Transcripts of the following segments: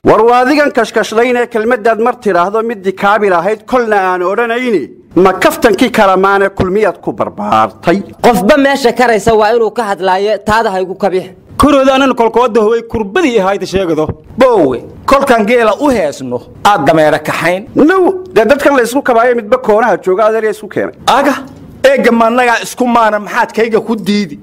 War waadigan kashkashlaynee kelmaddaad mar tidhaahdo middii kaabil ahayd kolna aan odhanayni ma kaftankii kalamaane kulmiyaad ku barbaartay. Qofba meesha karaysa waa inuu ka hadlaaye taada haygu kabix. Korooda anan kolkooda howay kurbadii ahayta sheegado. Boowe kolkaan geela u heesno aad dameera kaxayn. Now dee dadkan la isku kabaayo midba koonaha jooga adeer isku keenay. Aga eegga maannagaa isku maana maxaad kayga ku diidi?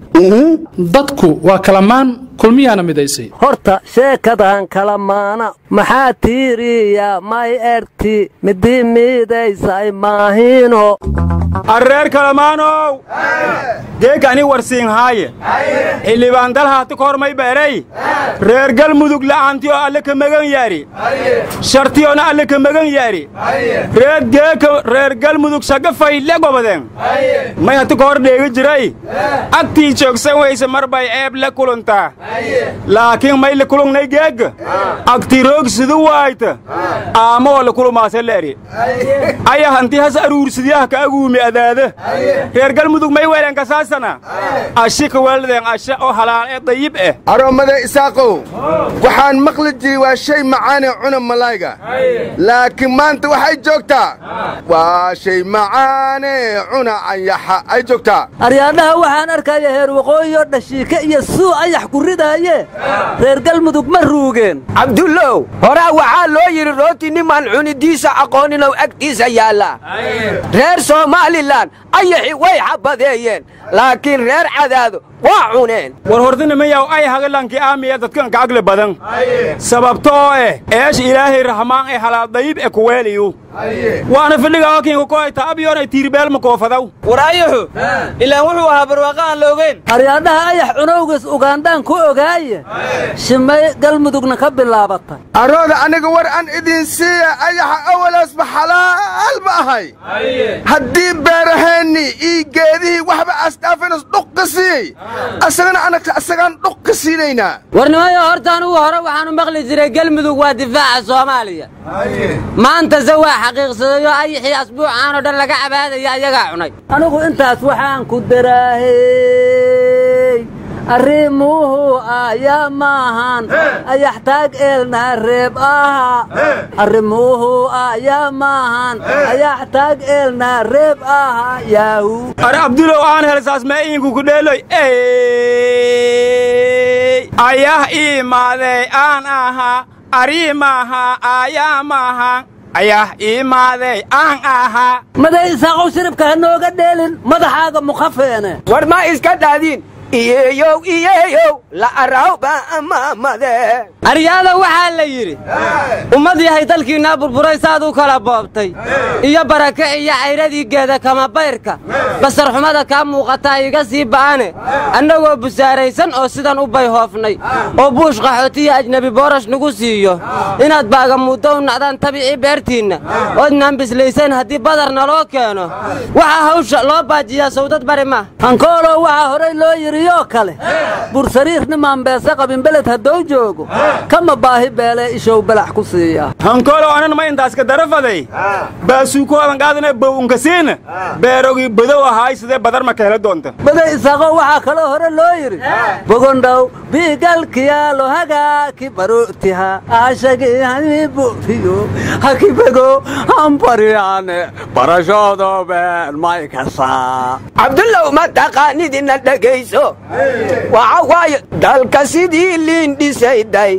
Dadku waa kalamaan kulmiyaana midaysay. Horta sheekadan kalamaana maxaa tiiriya may erti midii midaysay maahino. Arreer kalamaanow geeka ani warsiinhaaye xildhibaan dalhaati ka hor may beeray reer Galmudug la'aantiyo alle ka magan yaari shartiyona alle ka magan yaari reer geeka reer Galmudug shaga fayle gobadeen may hati ka hor dheegi jiray agtii joogsan weyse mar bay ceeb la kulantaa laakiin may la kulungnay geega agtii roogsidu waayta aamoo la kulumaase leeri aya hanti has aruursidiyaha ka aguumi adaada reer Galmudug may weeleen kasaasana ashika weeldeen asha oo halaal ee dayib eh. Aroomada Isaaqow waxaan maqli jiray waa shay macaane cuna malayga, laakiin maanta waxay joogtaa waa shay macaane cuna anyaxa ay joogtaa. Aryaadhaha waxaan arkaya heer waqooyi oo dhashiike iyo suu ayax ku ridaaye reer Galmudug ma ruugeen. Cabdullow horaa waxaa loo yidhi rooti nimaan cunidiisa aqooninow agtiisa yaalla. Reer Somalilan ayaxi way xabadeeyeen laakiin reer Cadaado waa cuneen. War hortinamayaw ay hagalankii aamiya dadkan ka agle badan sababtoo eh eesh ilaahay raxmaan ee halaal dayib ee kuweeliyu waana fadhiga okinka koayta abyoonay tiirbeelma koofadaw. War ayaxu ilaan wuxuu ahaa barwaaqa aan la ogeyn. Aryaadhaha ayax cunowgiis Ugandaan ku ogaaye shimay Galmudugna ka bilaabatay. Arooda aniga war an idin siiya ayaxa awalaasba xalaal ma ahay haddii beeraheenni ii geedihii waxba asdhaafanas dhuq ka siiyey asagana anaka asagaan dhuq ka siinaynaa. Warnimayo horta anugu hore waxaanu maqli jiray Galmudug waa difaaca Soomaaliya, maantase waa xaqiiqsadayo ayaxii asbuucaan oo dhan laga cabaadaya ayagaa cunay. Anigu intaas waxaan ku daraahey arrimuhu ayaa maahan ayax taag eelna reeb aha. Arrimuhu ayaa maahan ayax taag eelna reeb aha yaahu. Are Abdulow aan helsaas mee iinku ku dheeloy ayah iimaaday aan ahaa ariimaaha ayaa maaha ayah iimaaday aan ahaa. Maday Isaaqow shiribka ha nooga dheelin madaxaaga mukhafeene. War ma iska dhaadiin iyeeyow iyeeyow la arawba amaamade. Aryaada waxaa la yidhi ummad yahay dalkiinnaa burburay saad u kala boobtay iyo barake iyo cayradii geeda kama bayrka basarxumada kaa muuqataa iga sii ba'ane annagoo busaaraysan oo sidan u bayhoofnay oo buush qaxootiya ajnebi boorash nagu siiyo inaad baagamuuddo u nacdaan tabicii beertiinna oodnaan bislayseen haddii badar naloo keeno waxaa hawsha loo baajiyaa sawdad bari ma. Hankoolow waxaa horay loo yidhiyoo kale bursariir nimaan beese qabin beled haddou joogo kama baahi beelee ishow balax ku siiya. Hankoolow anan ma intaaska darafaday baasuukoodan qaadana bow unkasiina beerogii badow ahaay sidee badar ma ka hela doonta. Baday Isaaqow waxaa kaloo hore loo yidhi bogondhow biigalkiyaalo hagaaki baru'tiha aashagiihamibufiyo hakibego hambaryaane barashoodo been may kasaa. Cabdullow ma taqaanidina dhegayso waxa waaye dalka sidii liin dhisayday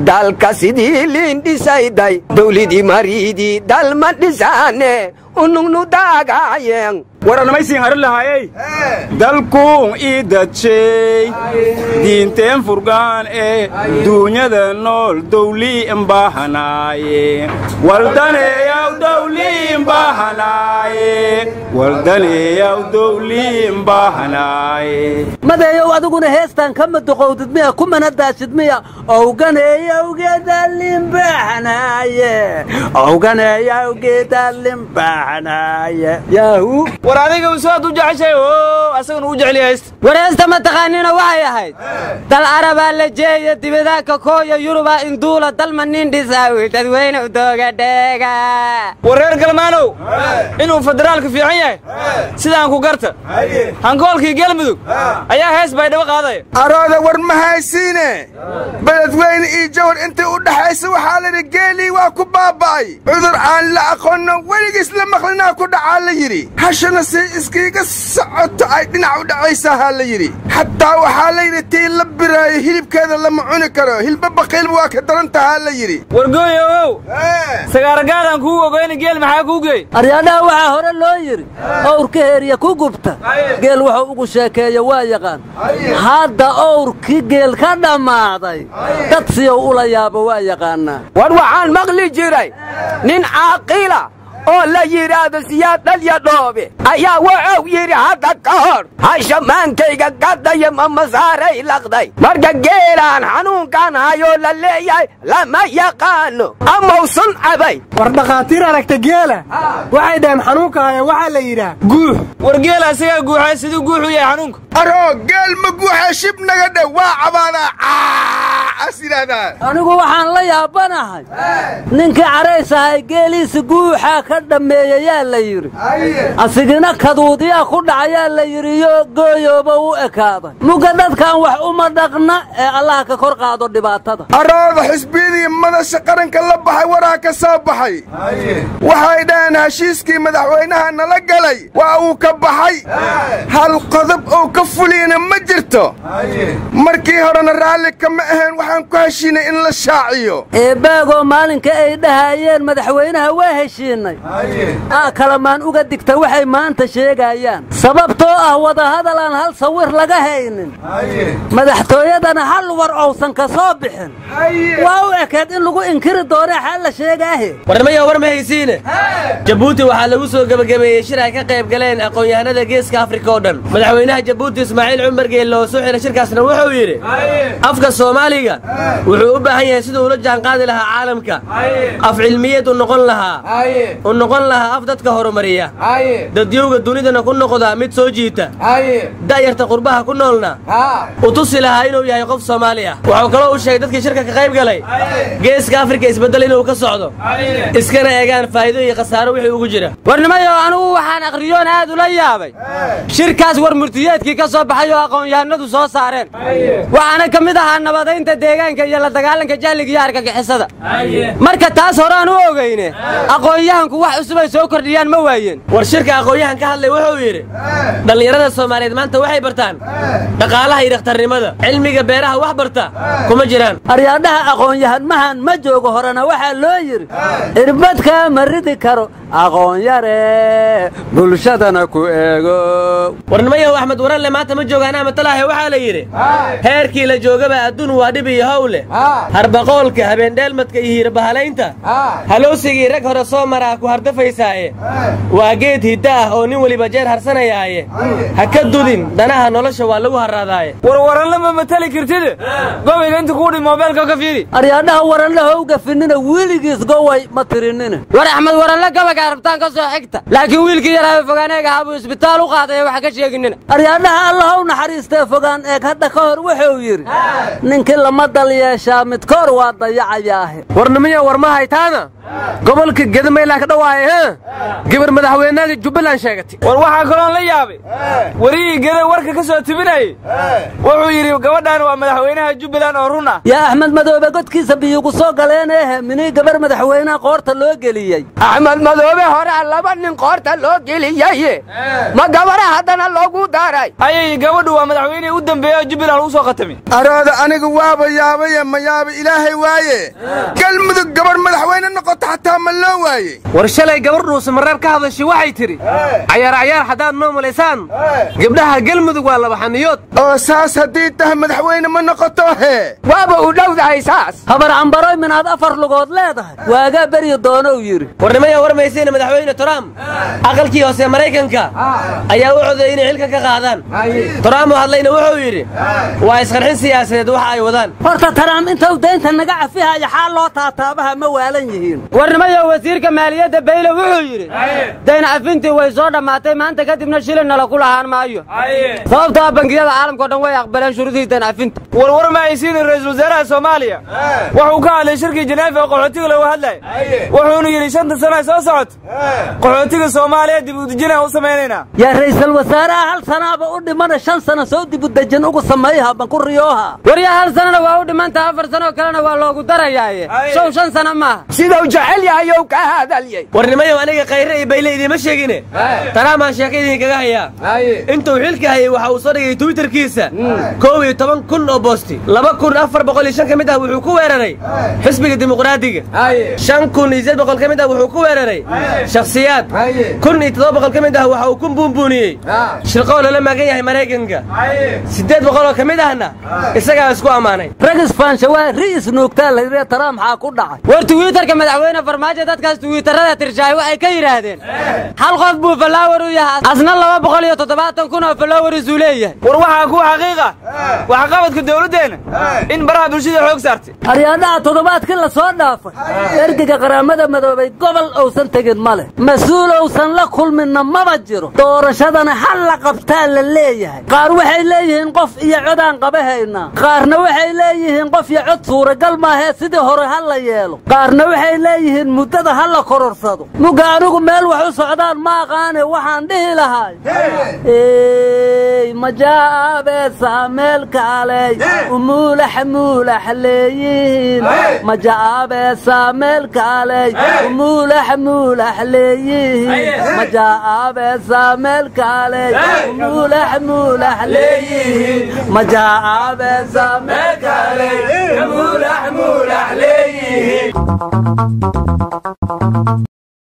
dalka sidii liin dhisayday dawladii mariidii dalma dhisaane unugnu daagaayeen. Waranmaysiin harin lahaayey dalkuun ii dadshay diinteen furgaan ee duunyada nool dawliin baahanaaye waldaneeyaw dawliin baahanaaye waldaneeyaw dawliin baahanaaye. Madeeyow adiguna heestan kama duqowdid miya kumana daashid miya owganeeyawgeedalin baahanaaye owganeeyawgeedalin baahanaaye yaahu. War adiga usaad u jeceshahay oo asagana u jecel yahay. Wareesta ma taqaanina waxay ahayd dal arabaa la jeeya dibadaanka kooya yurubaa induula dalma nin dhisaawi dadweyne u dooga dheega. War reer Galmaanow inuu federaalku fiican yahay sidaan ku garta. Hangoolkii Galmudug ayaa hees baydhabo qaadaya. Arooda war ma haysiine beledweyne iyo jawar intii u dhaxaysa waxaa layidhi geelii waa ku baaba'ay cudur aan la aqoonno weligiis la maqlinaa ku dhacaa la yidhi hashana si iskiiga socoto ay dhinac u dhacaysahaa la yidhi xataa waxaa la yidhi tii la biraayo hilibkeeda lama cuni karo hilba baqiilba waa ka daran tahaa la yidhi. Wargooyowow sagaaragaadaan kuu ogeyna geel maxaa kuu geey? Aryaadhaha waxaa hore loo yidhi owrka heeriya ku gubta geel wuxuu ugu sheekeeya waa yaqaan. Hadda owrkii geel ka dhammaaday dad siyow ula yaabo waa yaqaannaa. War waxaan maqli jiray nin caaqila oo la yidhaahdo Siyaad Dhalya Dhoobe ayaa wuxuu yidhi hadda ka hor hashamaankayga gadaya ma masaaray laqday marka geelaan xanuunkaan hayoo la leeyahay lama yaqaano amau sun cabay. War dhakhaatiir aragta geela waxay dhaheen xanuunka haya waxaa la yidhaah guux. War geela isagaa guuxay siduu guuxu yahay xanuunka. Aroo geel ma guuxee shib naga dhe waa cabaadaa caas yidhaahdaa. Anigu waxaan la yaabanahay ninkii caraysahay geeliisa guuxaa ka dhammeeyayaa la yidhi asigina kaduudiyaa ku dhacayaa la yidhi yo gooyooba u ekaaday mugga dadkan wax uma dhaqna ee allaha ka kor qaado dhibaatada. Arooda xisbiyadii madasha qaranka la baxay waraa ka soo baxay waxay dhaheen heshiiskii madaxweynaha nala galay waa uu ka baxay hal qodob oo ka fuliyana ma jirto markii horena raalli kama ahayn waxaan ku heshiinay in la shaaciyo. Eebbaagoo maalinka ay dhahayeen madaxweynaha waa heshiinay kalamaan uga digta waxay maanta sheegayaan sababtoo ah wadahadal aan hal sawir laga haynin madaxtooyadana hal war ousan ka soo bixin waa u ekeed in lagu inkiri doono xal la sheegaahe. Warmaya war ma haysiine Jabuuti waxaa lagu soo gabagabeeyey shir ay ka qayb galeen aqoon-yahanada geeska Afrika oo dhan. Madaxweynaha Jabuuti Ismaaciil Cumar Geelle oo soo xiray shirkaasna wuxuu yidhi afka Soomaaliga wuxuu u baahan yahay siduu ula jaanqaadi lahaa caalamka af cilmiyeed u noqon lahaa u noqon lahaa af dadka horumariya dadyowga dunidana ku noqda mid soo jiita da'yarta qurbaha ku noolna u tusi lahaa inuu yahay qof Soomaali ah. Wuxuu kaloo u sheegay dadkii shirka ka qayb galay geeska Afrika isbeddel inuu ka socdo iskana eegaan faa'iido iyo khasaaro wixii ugu jira. Warnimayo anigu waxaan akhriyoon aad ula yaabay shirkaas war murtiyeedkii ka soo baxay oo aqoon-yahanadu soo saareen waxaana ka mid ahaa nabadaynta deegaanka iyo la dagaalanka jahliga iyo argagixisada. Marka taas horaan u ogeyne aqoon-yahanku wax cusub ay soo kordhiyaan ma waayeen. War shirka aqoon-yahan ka hadlay wuxuu yidhi dhallinyarada Soomaaliyeed maanta waxay bartaan dhaqaalaha iyo dhakhtarnimada cilmiga beeraha wax barta kuma jiraan. Aryaadhaha aqoon-yahan mahan ma joogo horena waxaa loo yidhi irbadka ma ridi karo aqoon yare bulshadana ku eego. Warnimayahow Axmed Waranle maanta ma joogaan ama talaahe waxaa la yidhi heerkii la joogaba adduun waa dhib iyo howle harbaqoolka habeendheelmadka iyo hiirbahalaynta halowsigii rag hore soo maraa ku hardafaysaaye waa geed hidda ah oo nin weliba jeer harsanayaaye ha ka dudin danaha nolosha waa lagu harraadaaye. War waranle ma matali kartide gobayga inta kuu dhim moobeelka ka fiiri. Aryaadhaha waranle howga finnina weligiis goway ma tirinina. War Axmed Waranle gabayga rabtaan ka soo xigta laakiin wiilkii yaraa fogaan eeg ahaa buu isbitaal u qaaday wax ka sheeginina. Aryaadhaha Allahow naxariistee fogaan eeg hadda ka hor wuxuu yidhi ninkii lama dal yeeshaa midkoor waa dayacayaahe. Warnimiya war ma haytaana gobolka Gedameylaa ka dhawaaya gabar madaxweynaha Jubbaland sheegatay. War waxaa kaloon la yaabay wariyii Geda warka ka soo tibinayay wuxuu yidhi gabadhan waa madaxweynaha Jubbaland oo run ah. Yaa Axmed Madoobe godkiisa biyugu soo galeen minii gabar madaxweynaha qoorta loo geliyey. Axmed Madoobe hore laba nin qoorta loo geliyey ma gabadha haddana loogu daray. Ayay gabadhu waa madaxweynihii u dambeeyey oo Jubbaland lagu soo khatamay. Arooda anigu waaba yaabaye ma yaaba ilaahay waaye Galmudug gabar madaxweyne noqoto xataa ma loo waaye. War shalay gabar dhuusa mareer ka hadashay waxay tidhi cayaar cayaar haddaad noo malaysaan gabdhaha Galmudug waa laba xaniyood. Oo saas haddii tahay madaxweyne ma noqoto hee waaba u dhowdahay saas. Habar cambaroy minaad afar lugood leedahay waagaa beryo doonow yidhi. Warnimaya war maysiina madaxweyne Trump aqalkii hoose Maraykanka ayaa u codeeyay inay xilka ka qaadaan. Trump oo hadlayna wuxuu yidhi waa isqarxin siyaasadeed waxa ay wadaan. Horta Trump intuu deynta naga cafihaya xaal loo taataabaha ma waalan yihiin. Warnimayo wasiirka maaliyadda Bayle wuxuu yidhi dayn cafintii way soo dhammaatay, maanta kadibna shilinna lagu lahaan maayo, sababtoo ah bangiyada caalamka o dhan way aqbaleen shuruudihii dayn cafinta. Warwar ma aysiinin ra'iisul wasaaraha Soomaaliya wuxuu ka hadlay shirkii Geneva oo qaxootiga looga hadlayay, wuxuuna yidhi 5 sano soo socota qaxootiga Soomaaliya dib u dejinaan u samaynaynaa. Yaa ra'iisul wasaaraha hal sanaaba u dhimana 5 sano soo dib u dejin ugu sameeyha ban ku riyooha. Waryaa hal sanana waa u dhimanta, 4 sano kalena waa loogu darayaaye, sow 5 sano maaha. Sidau jecel yahay ou ka hadaliyay. Warnimayow aniga Khayre iyo Bayle idiima sheegine, Taraamaan sheeka idinkaga hayaa. Intuu xilka hayay waxa uu soo dhigay Twitterkiisa 11,000 oo boosti, 2,405 ka mid ah wuxuu ku weeraray xisbiga dimuqraadiga, 5,800 ka mid ah wuxuu ku weeraray shakhsiyaad, 1,700 ka mid ah waxa uu ku buunbuuniyey shirqow lala magan yahay Maraykanka, 800 oo ka mid ahna isagaa isku ammaanay. Rag isfaansha waa ri'is nuugtaa la yidhi, Taraam maxaa ku dhacay? War Twitterka madaxweyne Farmaajo dadkaas Twitterada tirshaay waxay ka yidhaahdeen hal qof buu follower u yahay, asna 270,000 oo followers uu leeyahay. War waxaa ku xaqiiqa waxqabadka dawladdeena in baraha bulshada xoog saartay. Aryaadhaha toddobaadkii la soo dhaafay ergeyga qaramada madoobay gobol uusan tegin ma leh, mas-uul uusan la kulminna maba jiro, doorashadana hal la qabtaa la leeyahay. Qaar waxay leeyihiin qof iyo codaan qabahaynaa, qaarna waxay leeyihiin qof iyo cod suuragal maahee sidii hore ha la yeelo, qaarna waxay leeyihiin muddada ha la kororsado. Muga anigu meel wax u socdaan ma aqaane, waxaan dhihi lahay ey majaabeesa meel kaaley umuulax muulax leeyihiin, majaabeesa meel kaaley umuulax muulax leeyihiin, majaabeesa meel kaaley umuulax muulax leeyihiin, majaabeesa meel kaaley umuulax muulax leeyihiin.